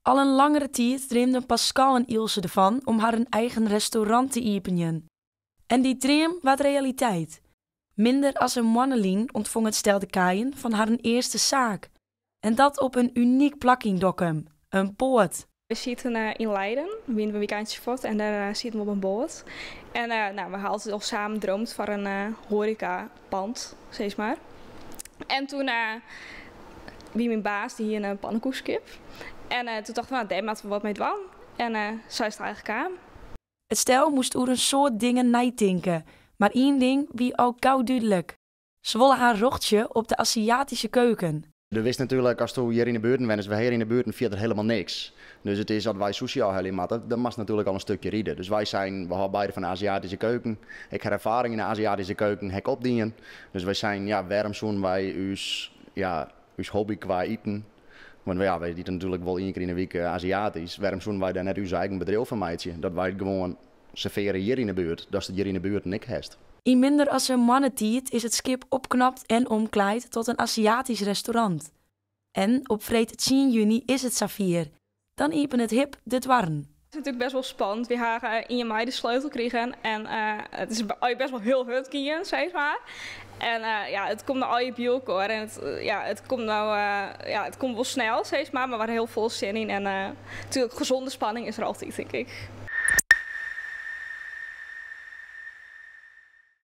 Al in langere tiid dreamden Pascal en Ilse derfan om harren eigen restaurant te iepenjen. En dy dream waard realiteit. Minder as in moanne lyn ûntfong it stel de kaaien fan harren earste saak. En dat op in unyk plak yn Dokkum, in boat. We sieten yn Leiden, we wiene in wykeintsje fuort en dêr sieten we op in boat. En nou, we ha altyd al samen droomd foar in hoarekapand, sis mar. En toen wie myn baas, dy hie in pannekoekskip. En toen tochten we, nou, dêr moatte we wat mei dwaan. En sa is it eigentlik kaam. It stel moast oer in soad dingen neitinke, mar ien ding wie al gau dúdlik, se wolle har rjochtsje op de Aziatyske keuken. Do witst natuerlik, asto hjir yn de buerten wennest, we ha hjir yn de buerten fierder hielendal niks. Dus it is, as wy sushi ôfhelje moatte, dan moatst natuerlik al in stikje ride. Dus wy seinen, we hâlde beide fan de Aziatyske keuken. Ik ha erfaring yn de Aziatyske keuken, ha ik opdien. Dus wy seinen, ja, wêrom soenen wy ús, ja, ús hobby kwa iten, want ja, wy ite natuerlik wol ien kear yn 'e wike Aziatysk, wêrom soenen wy dêr net ús eigen bedriuw fan meitsje? Dat wy it gewoan servearje hjir yn 'e buert, datst it hjir yn 'e buerten ek hast. Yn minder as in moanne tiid is it skip opknapt en omklaaid tot in Aziatysk restaurant. En op freed 10 juny is it safier. Dan iepenet HIP de doarren. It is natuerlik best wol spannend. Wy ha ien maaie de sleutel krigen en it is best wol hiel hurd gien, sis mar. En ja, it komt no allegear by elkoar en it, ja, it komt no, ja, it komt wol snel, sis mar, mar we ha hiel folle sin yn. En natuerlik, gezonde spanning is der altyd, tink ik.